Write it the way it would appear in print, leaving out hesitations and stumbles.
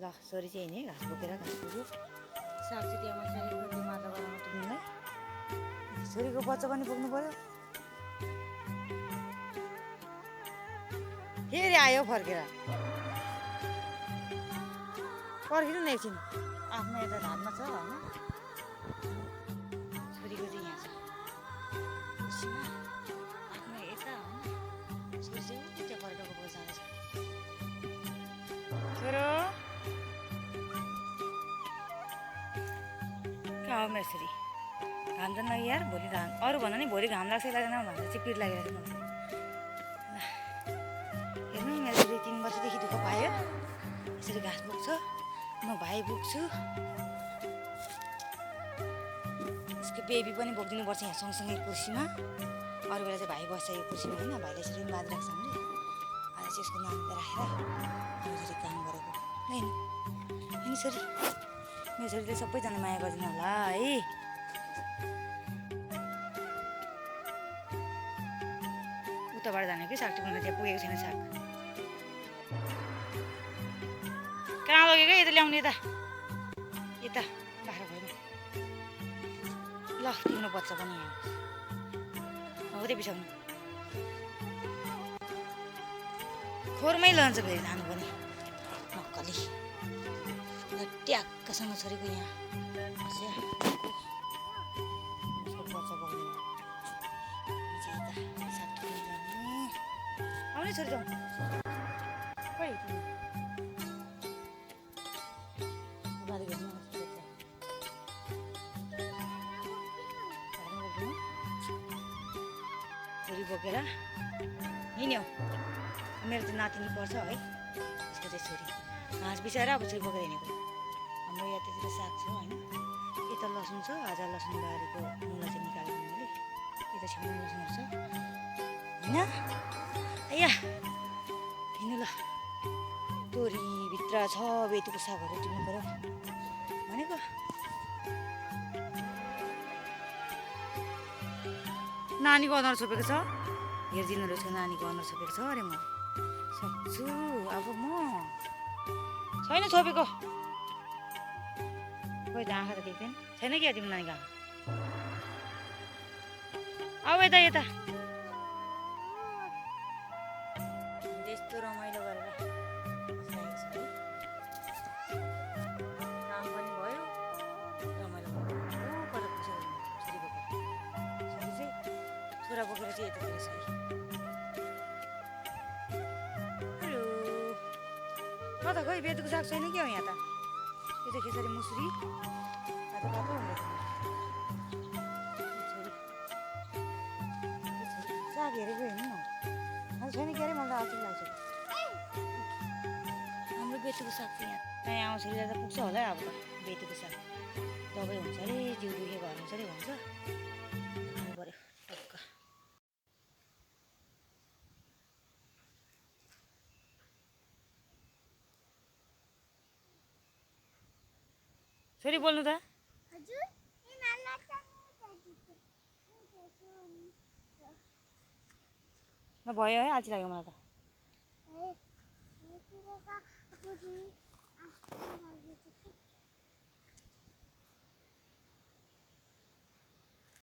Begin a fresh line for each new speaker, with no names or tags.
ल छोरी चाहिँ नि घाँस बोकेर घाँस पुग्यो साग चाहिँ त्यहाँ मान्छे त्यो माटो गराउनु तिमीलाई छोरीको बच्चा पनि पुग्नु पर्यो फेरि आयो फर्केर पर्खिनु न एकछिन आफ्नो यता धानमा छ होइन छोरीको चाहिँ यहाँ छ खुसीमा आफ्नो यता होइन छोरी चाहिँ त्यहाँ फर्केको बोल जाँदैछ छोरो कहाँ हो मेरो छोरी घाम जान्न यार भोलि घाम अरू भन्दा नि भोलि घाम लाग्छ लाग्दैन भनेर चाहिँ पिर लागिरहेको मलाई हेर्नु मेरो छोरी 3 वर्षदेखि दुःख पायो यसरी घाँस बोक्छ म भाइ बोक्छु यसको बेबी पनि बोकिदिनुपर्छ यहाँ सँगसँगै कुर्सीमा अरू बेला चाहिँ भाइ बस्छ यो कुर्सीमा होइन भाइले यसरी बाँधिरहेको छ हामीले आज चाहिँ यसको नाम राखेर यसरी काम गरेको होइन होइन छोरी मेरो छोरीले सबैजना माया गरिदिनु होला है उताबाट जाने कि साग टिप्नु त्यहाँ पुगेको छैन साग कहाँ लगेको यता ल्याउने यता यता बाख्रा खोल्नु ल तिम्रो बच्चा पनि यहाँ हो त्यो बिसाउनु खोरमै लन्छ फेरि धान पनि नक्कली ट्याक्कसँग छोरीको यहाँ बच्चा बग्नु आउने छोरी जाउँ खोइ छोरी बोकेर हिँड्यौँ मेरो चाहिँ नातिनी पर्छ है यसको चाहिँ छोरी घाँस बिसाएर अब छोरी बोकेर हिँडेको हाम्रो यतातिर साग छ होइन यता लसुन छ आज लसुन बारीको मुला चाहिँ निकालेको मैले यता छेउमा लसुनहरू छ होइन आइया हिँड्नु ल तोरीभित्र छ बेतुको सागहरू टिप्नु पऱ्यो भनेको नानीको अनुहार छोपेको छ हेरिदिनु रहेछ नानीको अनुहार छोपेको छ अरे म सक्छु अब म छैन छोपेको खोइ त आँखा त देख्दैन छैन क्या तिम्रो नानीको आँखा अब यता यता त्यस्तो रमाइलो गरेर काम पनि भयो रमाइलो छोरी बोकेर छोरी चाहिँ छोरा बोकेर चाहिँ यतातिर छ हेलो कता खोइ बेतुको साग छैन क्या हो यहाँ त यो त खेसारी मुसुरी आज बाटो हुँदैछ साग हेरेको हेर्नु न आज छैन के अरे मलाई त अचम्म लाग्छ हाम्रो बेतुको साग चाहिँ यहाँ आउँछ त पुग्छ होला अब त बेतुको साग दबाई हुन्छ अरे जिउ दुखेको हुन्छ अरे भन्छ खानु पऱ्यो टक्क छोरी बोल्नु त ल भयो है अल्छी लाग्यो मलाई त